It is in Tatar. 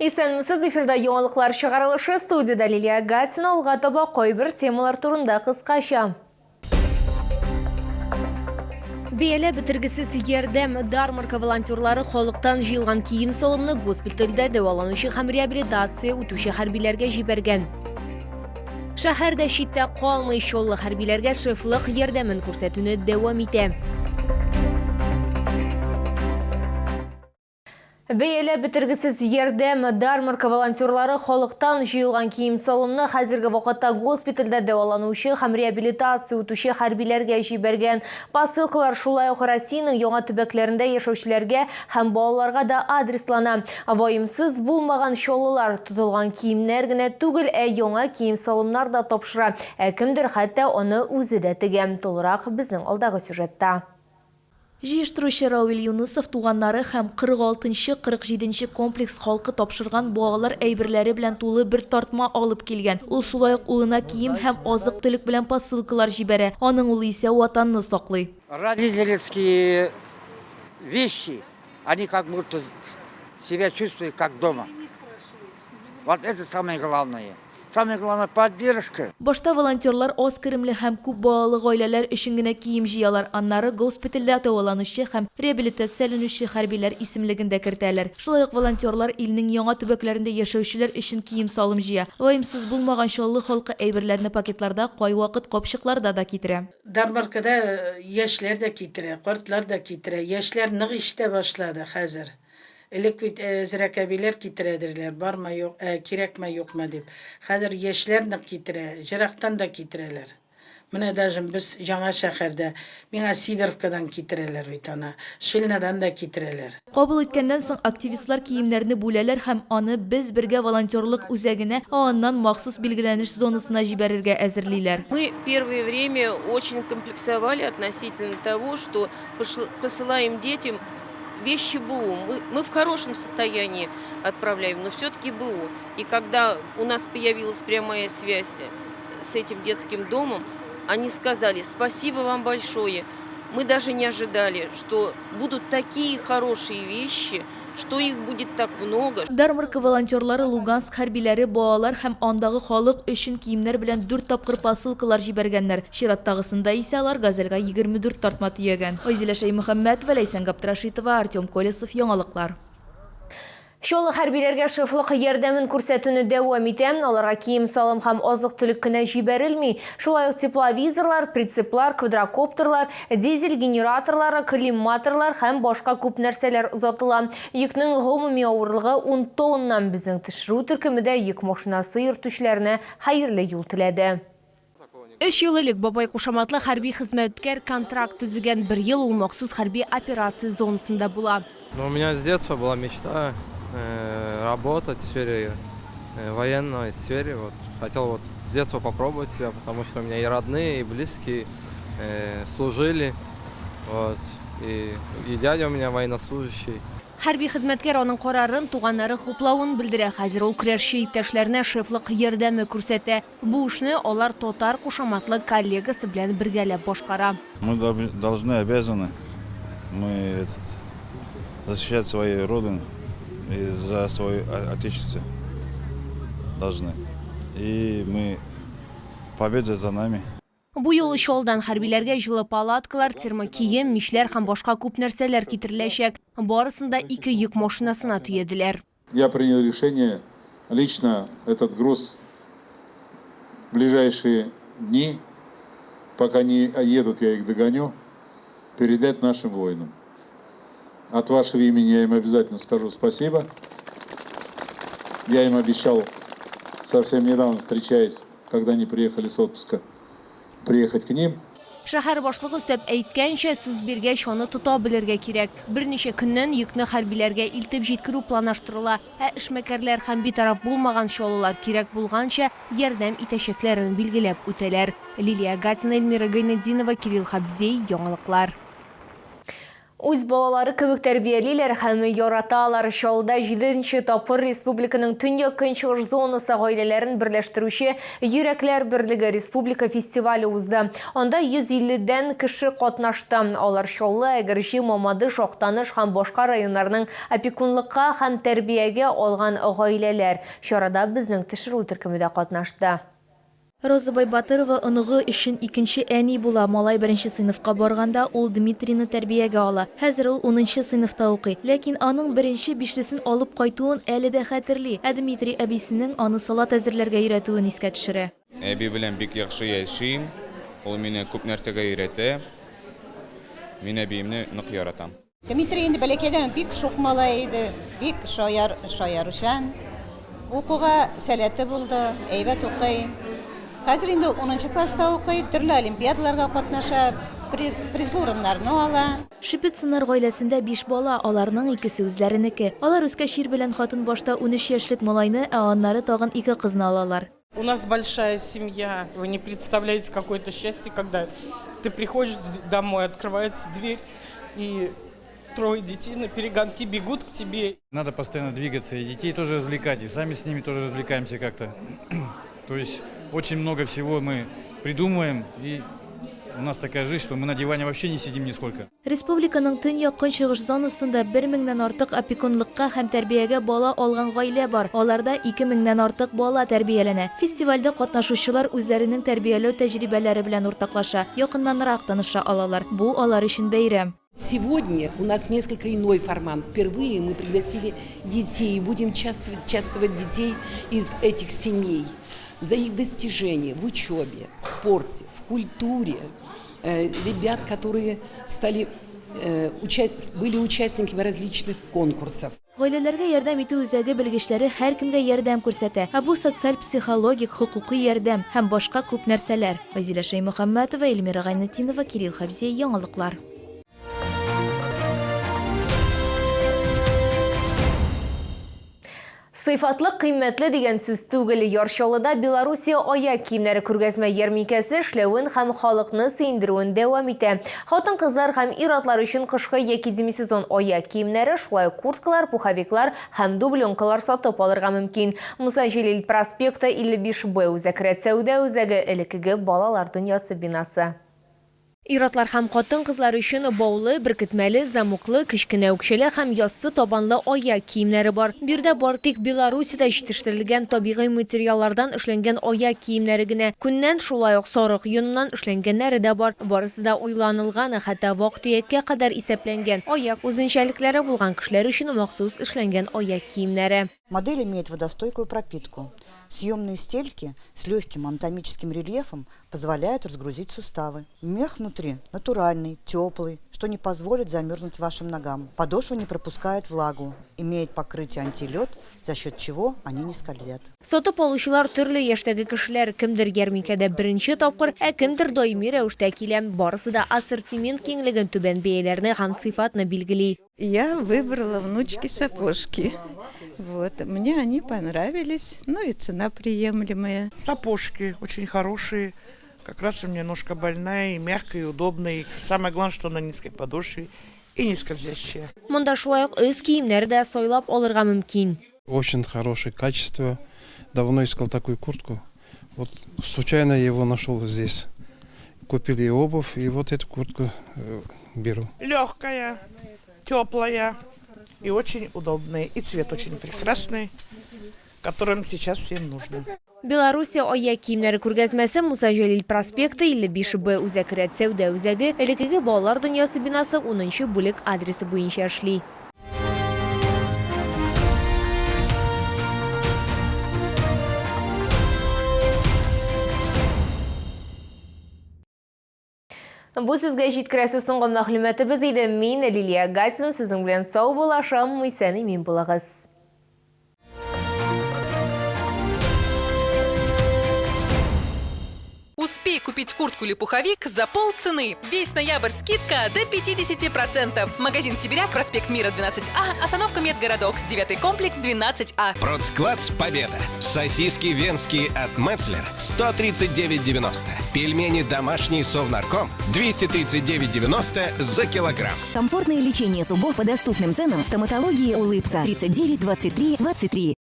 Исәнмесез, эфирда яңалыклар чыгарылышы, студиядә Лилия Гатина, алга таба кайбер темалар турында кыскача. Бәяләп бетергесез ярдәм. Дармарка волонтерлары халыктан җыелган кием-салымны госпитальдә дәваланучы һәм реабилитация үтүче хәрбиләргә җибәргән. Шәһәр дә читтә калмый, Чаллы хәрбиләргә шефлык ярдәмен күрсәтүне дәвам итә. Бәяләп бетергесез ярдәм. Дармарка волонтерлары халыктан җыелган кием-салымны хәзерге вакытта госпитальдә дәваланучы һәм реабилитация үтүче хәрбиләргә җибәргән. Посылкалар шулай ук Россиянең яңа төбәкләрендә яшәүчеләргә һәм балаларга да адреслана. Ваемсыз булмаган чаллылар тотылган киемнәр генә түгел, ә яңа кием-салымнар да тапшыра. Ә кемдер хәтта аны үзе дә тегә. Тулырак безнең алдагы сюжетта. Җыештыручы Равил Юнысов туганнары һәм 46 нчы, 47 нче комплекс халкы тапшырган балалар әйберләре белән тулы бер тартма алып килгән. Ул шулай ук улына кием һәм азык-төлек белән посылкалар җибәрә. Аның улы исә Ватанны саклый. Родительские вещи, они как будто себя чувствуют как дома. Вот это самое главное. Самое главное, поддержка. Башта волонтерлар аз керемле һәм күп балалы гаиләләр өчен генә кием җыялар, аннары госпитальдә дәваланучы һәм реабилитацияләнүче хәрбиләр исемлеген дә кертәләр. Шулай ук волонтерлар илнең яңа төбәкләрендә яшәүчеләр өчен кием-салым җыя. Ваемсыз булмаган Чаллы халкы әйберләрне пакетларда, кайвакыт капчыкларда да китерә. Дармаркада яшьләр дә китерә, картлар да китерә. Яшьләр нык ишетә башлады хәзер. Элек бит әзрәк әбиләр китерәдерләр, бармы, юк, ә, кирәкме, юкмы дип. Хәзер яшьләр нык китерә, җырактан да китерәләр. Менә даже без Яңа шәһәрдә, миңа Сидоровкадан китерәләр бит аны, Шильнадан да китерәләр. Кабул иткәннән соң активистлар киемнәрне бүләләр һәм аны Без бергә волонтерлык үзәгенә, ә аннан махсус билгеләнеш зонасына җибәрергә әзерлиләр. Мы первое время очень комплексовали относительно того, что посылаем детям вещи БУ. Мы, мы в хорошем состоянии отправляем, но все-таки БУ. И когда у нас появилась прямая связь э, с этим детским домом, они сказали, спасибо вам большое. Мы даже не ожидали, что будут такие хорошие вещи, что их будет так много. Дармарка волонтерлары Луганск хәрбиләре, балалар һәм андагы халык өчен киемнәр белән дүрт тапкыр посылкалар җибәргәннәр. Чираттагысында исә алар Газельгә 24 тартма төягән. Айзилә Шәймөхәммәтова, Ләйсән Габдрашитова, Артем Колесов, Яңалыклар. Чаллы хәрбиләргә шефлык ярдәмен күрсәтүне дәвам итә. Аларга кием-салым һәм азык-төлек кенә җибәрелми. Шулай ук тепловизорлар, прицеплар, квадрокоптерлар, Дизель генераторлары, коллиматорлар һәм башка күп нәрсәләр озатыла. Йөкнең гомуми авырлыгы ун тонна. Безнең төшерү төркеме дә йөк машинасы йөртүчеләренә хәерле юл теләде. Өч ел элек Бабай кушаматлы хәрби хезмәткәр контракт төзегән. Бер ел ул махсус хәрби операция зонасында була. Ну, у меня с детства была мечта работать в сфере военной сфере. Вот хотел вот с детства попробовать себя, потому что у меня и родные, и близкие служили. Вот. И, и дядя у меня военнослужащий. Хәрби хезмәткәр аның карарын туганнары хуплавын белдерә. Хәзер ул көрәшче иптәшләренә шефлык ярдәме күрсәтә. Бу эшне алар Татар кушаматлы коллегасы белән бергәләп башкара. Мы должны, обязаны, мы этот, защищать свою родину и за свое отечество должны. И мы, победа за нами. Бу юлы Чаллыдан хәрбиләргә җылы палаткалар, термокием, мичләр һәм башка күп нәрсәләр китереләчәк. Барысын да ике йөк машинасына төяделәр. Я принял решение лично этот груз в ближайшие дни, пока не едут, я их догоню, передать нашим воинам. От вашего имени я им обязательно скажу спасибо. Я им обещал, совсем недавно встречаясь, когда они приехали с отпуска, приехать к ним. Шәһәр башлыгы өстәп әйткәнчә, сүз биргәч, аны тота белергә кирәк. Берничә көннән йөкне хәрбиләргә илтеп җиткерү планлаштырыла. Ә эшмәкәрләр һәм битараф булмаган чаллылар кирәк булганча ярдәм итәчәкләрен билгеләп үтәләр. Лилия Гатина, Эльмира Гайнетдинова, Кирилл Хабзей, Яңалыклар. Үз балалары кебек тәрбиялиләр һәм яраталар. Чаллыда җиденче тапкыр республиканың төньяк-көнчыгыш зонасы гаиләләрен берләштерүче Йөрәкләр берлеге республика фестивале узды. Анда 150 дән кеше катнашты. Алар Чаллы, Әгерҗе, Мамадыш, Актаныш һәм башка районнарның опекунлыкка һәм тәрбиягә алган гаиләләр. Чарада безнең төшерү төркеме дә катнашты. Роза Байбатырова оныгы өчен икенче әни була. Малай беренче сыйныфка барганда, ул Дмитрийны тәрбиягә ала. Хәзер ул унынчы сыйныфта укый. Ләкин аның беренче бишлесен алып кайтуын әле дә хәтерли. Ә Дмитрий әбисенең аны салат әзерләргә өйрәтүен искә төшерә. Әби белән бик яхшы яшим. Ул мине күп нәрсәгә өйрәтә. Мин әбиемне нык яратам. Дмитрий инде бәләкәйдән үк бик шук малай иде, бик шаяр, шаяручан. Укуга сәләте булды, әйбәт укый. Хәзер инде ул унынчы класста укый, төрле олимпиадаларга катнаша, призлы урыннарны ала. Шипицыннар гаиләсендә биш бала, аларның икесе үзләренеке. Алар үскәч ир белән хатын башта 13 яшьлек малайны, ә аннары тагын ике кызны алалар. У нас большая семья. Вы не представляете, какое это счастье, когда ты приходишь домой, открывается дверь, и трое детей на перегонки бегут к тебе. Надо постоянно двигаться, и детей тоже развлекать, и сами с ними тоже развлекаемся как-то. То есть очень много всего мы придумываем, и у нас такая жизнь, что мы на диване вообще не сидим нисколько. Республиканың төньяк-көнчыгыш зонасында бер меңнән артык опекунлыкка һәм тәрбиягә бала алган гаилә бар, аларда ике меңнән артык бала тәрбияләнә. Фестивальдә катнашучылар үзләренең тәрбияләү тәҗрибәләре белән уртаклаша, якыннанрак таныша алалар. Бу алар өчен бәйрәм. Сегодня у нас несколько иной формат. Впервые мы пригласили детей и будем чествовать детей из этих семей за их достижения в учебе, в спорте, в культуре. Э, ребят, которые стали, э, были участниками различных конкурсов. Гаиләләргә ярдәм итү үзәге белгечләре һәркемгә ярдәм күрсәтә. Ә бу социаль, психологик, хокукый ярдәм һәм башка күп нәрсәләр. Айзилә Шәймөхәммәтова, Эльмира Гайнетдинова, Кирилл Хәбзиев, Яңалыклар. Сыйфатлы кыйммәтле дигән сүз түгел. Яр Чаллыда Белоруссия аяк киемнәре күргәзмә ярминкәсе эшләвен һәм халыкны сөендерүен дәвам итә. Хатын-кызлар һәм ир-атлар өчен кышкы яки демисезон аяк киемнәре, шулай ук курткалар, пуховиклар һәм дубленкалар сатып алырга мөмкин. Муса Җәлил проспекты, 55 Б үзәк рәт сәүдә үзәге, элеккеге Балалар дөньясы бинасы. Ир-атлар һәм хатын-кызлар өчен баулы, беркетмәле, замоклы, кечкенә үкчәле һәм яссы табанлы аяк киемнәре бар. Биредә бары тик Белоруссиядә җитештерелгән табигый материаллардан эшләнгән аяк киемнәре генә. Күннән, шулай ук сарык йоныннан эшләнгәннәре дә бар. Барысы да уйланылган, хәтта вак-төяккә кадәр исәпләнгән. Аяк үзенчәлекләре булган кешеләр өчен махсус эшләнгән аяк киемнәре. Модель имеет водостойкую пропитку. Съемные стельки с легким анатомическим рельефом позволяют разгрузить суставы. Мех внутри натуральный, теплый, что не позволит замерзнуть вашим ногам. Подошва не пропускает влагу, имеет покрытие антилед, за счет чего они не скользят. Сатып алучылар төрле яшьтәге кешеләр, кемдер ярминкәдә беренче тапкыр, ә кемдер даими рәвештә килә. Барысы да ассортимент киңлеген, түбән бәяләрне һәм сыйфатны билгели. Я выбрала внучке сапожки. Вот. Мне они понравились, ну и цена приемлемая. Сапожки очень хорошие. Как раз у меня ножка больная, и мягкая, и удобная. И самое главное, что на низкой подошве и не скользящая. Монда шулай ук өс киемнәре дә сайлап алырга мөмкин. Очень хорошее качество. Давно искал такую куртку. Вот случайно я его нашел здесь. Купил и обувь, и вот эту куртку э, беру. Легкая, теплая и очень удобная. И цвет очень прекрасный, которым сейчас всем нужно. Белоруссия аяк киемнәре күргәзмәсе Муса Җәлил проспекты, 55 Б үзәк рәт сәүдә үзәге, элеккеге Балалар дөньясы бинасы 10 нчы бүлек адресы буенча эшли. Бу сезгә җиткерәсе соңгы мәгълүматыбыз иде. Мин, Лилия Гатина, сезнең белән сау булашам. Исән-имин булыгыз. Успей купить куртку или пуховик за полцены. Весь ноябрь скидка до 50%. Магазин «Сибиряк», проспект Мира, 12А, остановка Медгородок, 9 комплекс, 12А. Продсклад «Победа». Сосиски венские от Метцлер 139,90. Пельмени домашние Совнарком 239,90 за килограмм. Комфортное лечение зубов по доступным ценам в стоматологии «Улыбка» 39 23 23.